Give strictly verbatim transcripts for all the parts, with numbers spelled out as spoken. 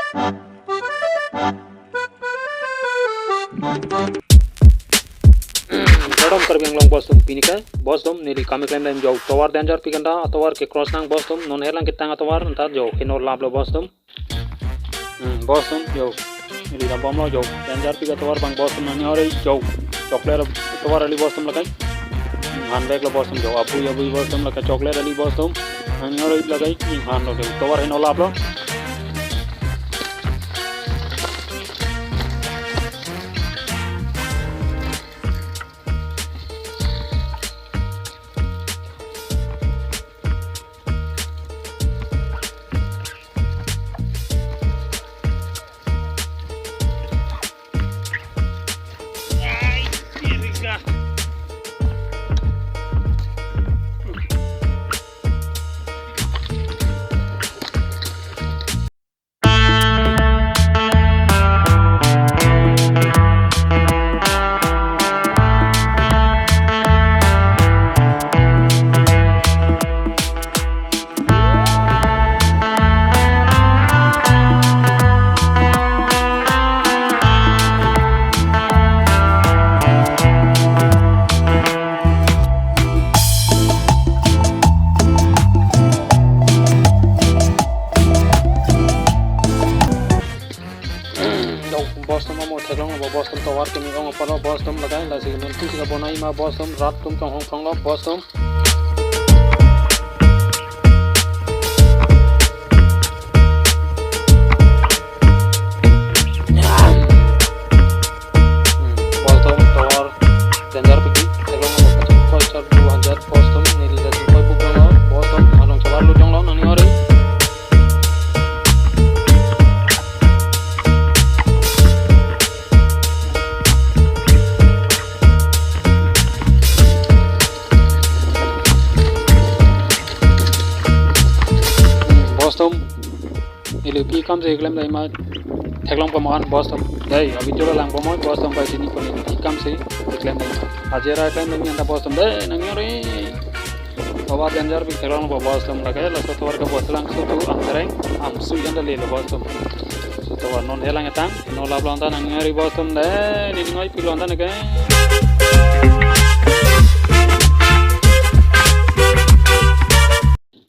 Kardom Karbi Anglong bostum, pini ke bostum neli kam keklem dam jo tovar dangerpik anta, tovar ke cross nang bostum, non helang ketang tovar anta jo heno laplo bostum. Hmm, bostum jo neli dam bomlo jo dangerpik tovar abang bostum, nangning ore jo chokle tovar kali bostum lake. Hanveklo bostum jo abui abui bostum lake chokle kali bostum. Nangning ore lake hanlo jo tovar heno laplo. Dok bostum amo theklonglo bostum, tovar kimi ong apotlo bostum, lagai lasi mentu sika bonai ma bostum, rat atum kanghong thonglo bostum. Hmm, bostum tovar dangerpik, theklonglo bostum, koi char du hajar bostum, neli lasi koi buk donglo bostum, along chavar lu donglo nangning ore. Hmm, bostum, neli pi kam si keklem dam ma theklong paman bostum. Dei, a video kelang paman bostum, pai sini pon neli pi kam si keklem dam. Ajera keklem dam anta bostum. Dei, nangning ore. Tovar dangerpik theklonglo bostum, lake laso tovar ke boslang sutu angtereng amsui anta lelo bostum. So tovar non helang etang, no laplo anta nangning ore bostum, dei, neli ning oi pilo anta neke.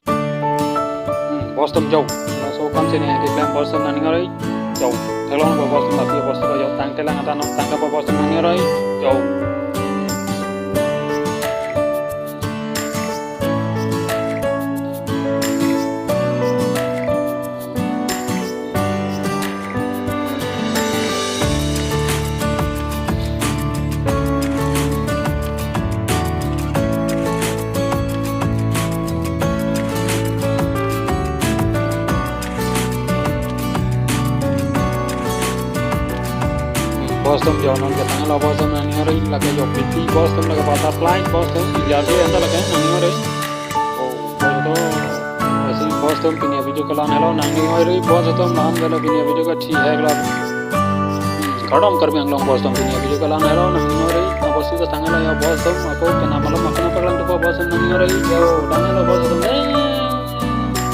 Hmm, bostum jo. Laso kam sini keklem bostum nangning ore. Jo. Theklonglo bostum, tapi bostum jo tangte lang anta non tangka bostum nangning ore. Jo. Bostum jo non ketanglo bostum nangning ore, lake jo piti bostum, lake butterfly bostum, jadi anta lake nangning ore. Oh, bostum, lasi bostum pini a video kelang helo, nangning ore bostum, lam galo pini a video ke thihek lo. Kardom Karbi Anglong bostum, pini a video kelang helo, nangning ore, na bostum ta tanglo ya bostum, ako kena malam ako na paglang tupo bostum nangning ore, yo, tanglo bostum, eh.